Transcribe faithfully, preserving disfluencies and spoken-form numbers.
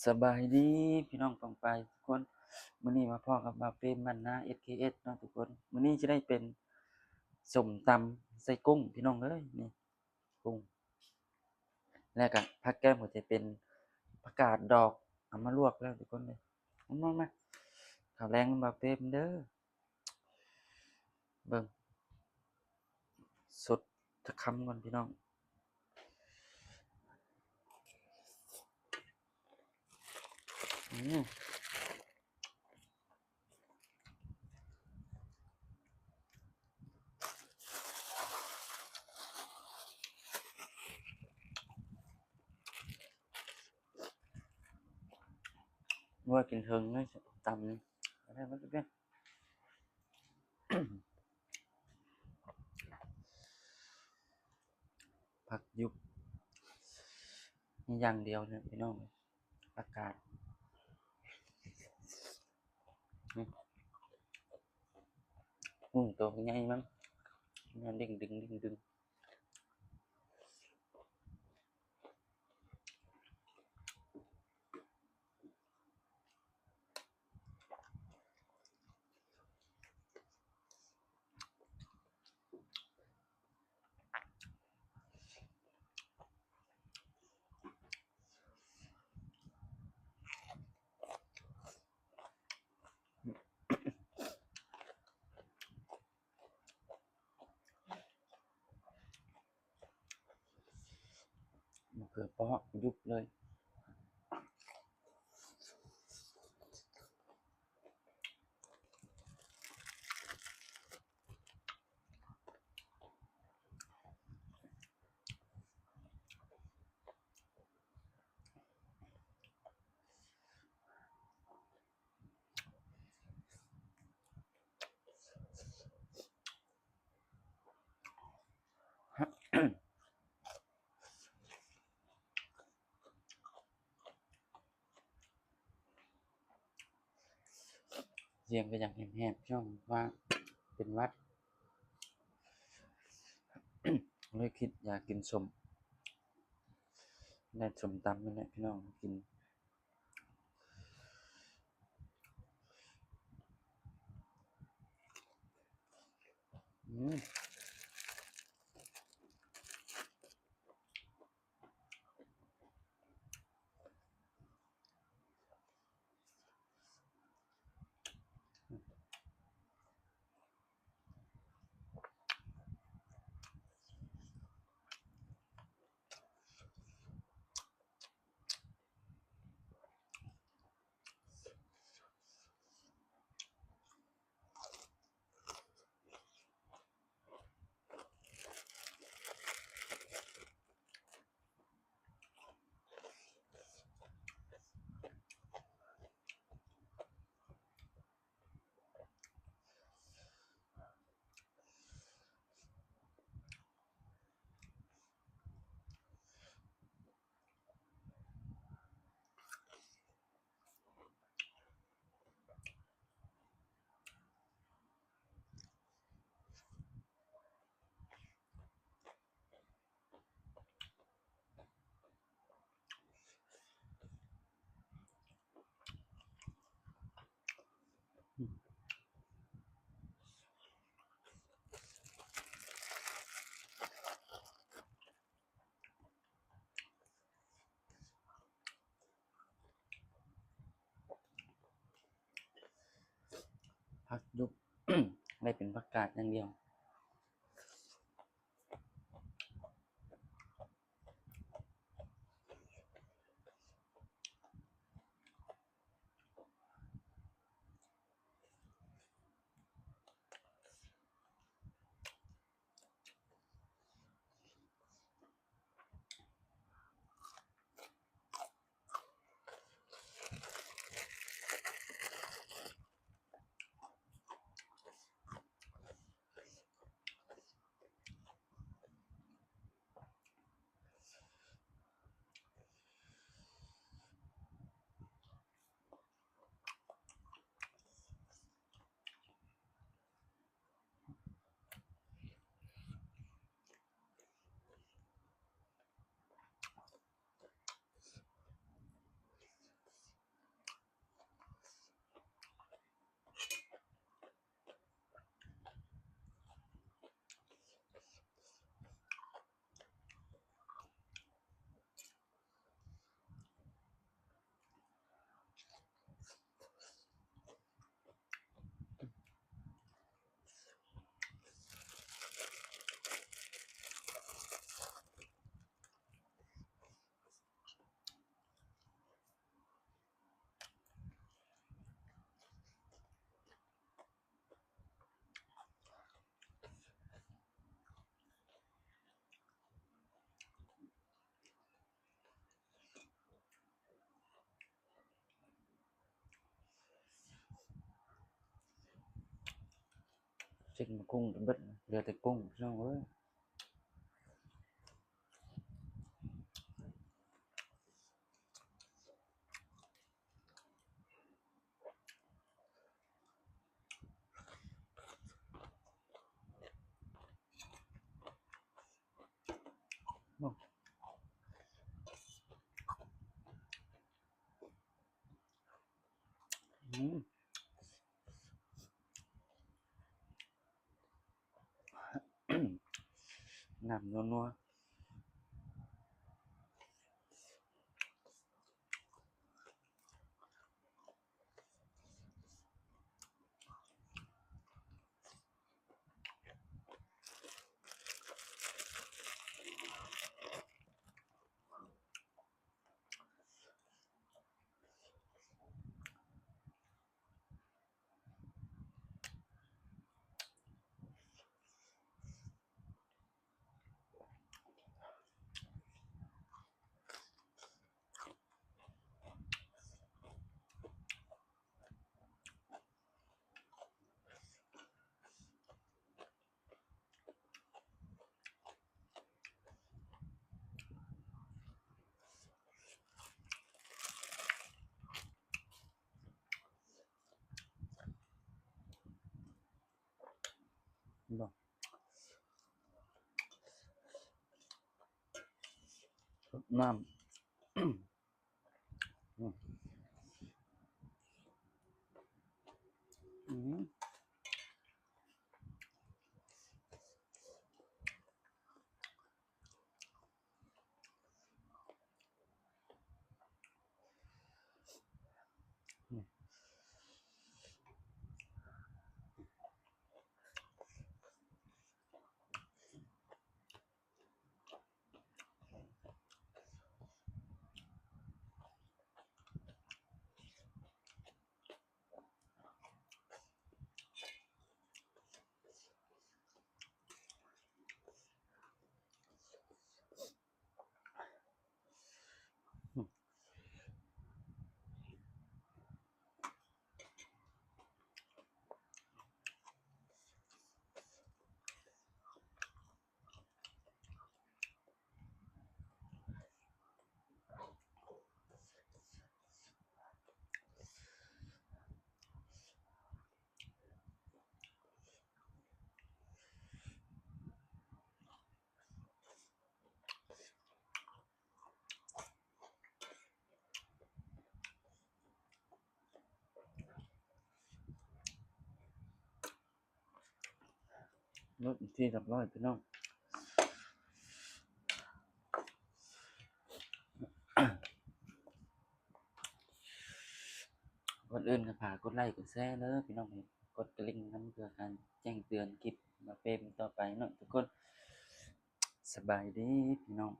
สบายดีพี่น้องปองไปทุกคน มื้อนี้มาพ้อกับบ่าวเปรมบ้านนา เอสเคเอส เนาะทุกคน มื้อนี้จะได้เป็นส้มตำใส่กุ้งพี่น้องเอ้ย นี่ กุ้ง แล้วก็ผักแก้มก็จะเป็นผักกาดดอก เอามาลวกแล้วทุกคนเลย มามามา ข้าวแลงบ่าวเปรมเด้อ เบิ่ง สดจักคำก่อนพี่น้อง อืม ว่ากินเทิงนะ ตำนี่ อะไรวะเนี่ย ผักยุบ มีอย่างเดียวเนี่ยพี่น้อง ผักกาด อืม กุ้งตัวใหญ่มั้ง มันเด้งดึง เด้งดึง มะเขือเปราะยุบเลย เสียงก็อยากแหบๆ พี่น้องว่าเป็นหวัด เลยคิดอยากกินส้ม ได้ส้มตำนี่แหละพี่น้องกิน อืม ผักยุบ ได้เป็นผักกาดอย่างเดียว กินกุ้งจนเบิดนะ เหลือแต่กุ้งพี่น้องเอ้ย อืม น้ำนัวๆ บ่ น้ำ อืม อืม หมดเป็นที่เรียบร้อยพี่น้อง ก่อนอื่นก็ฝากกดไลค์กดแชร์เด้อพี่น้อง กดกระดิ่งนำเพื่อการแจ้งเตือนคลิปมาเฟรมต่อไปเนาะทุกคน สบายดีพี่น้อง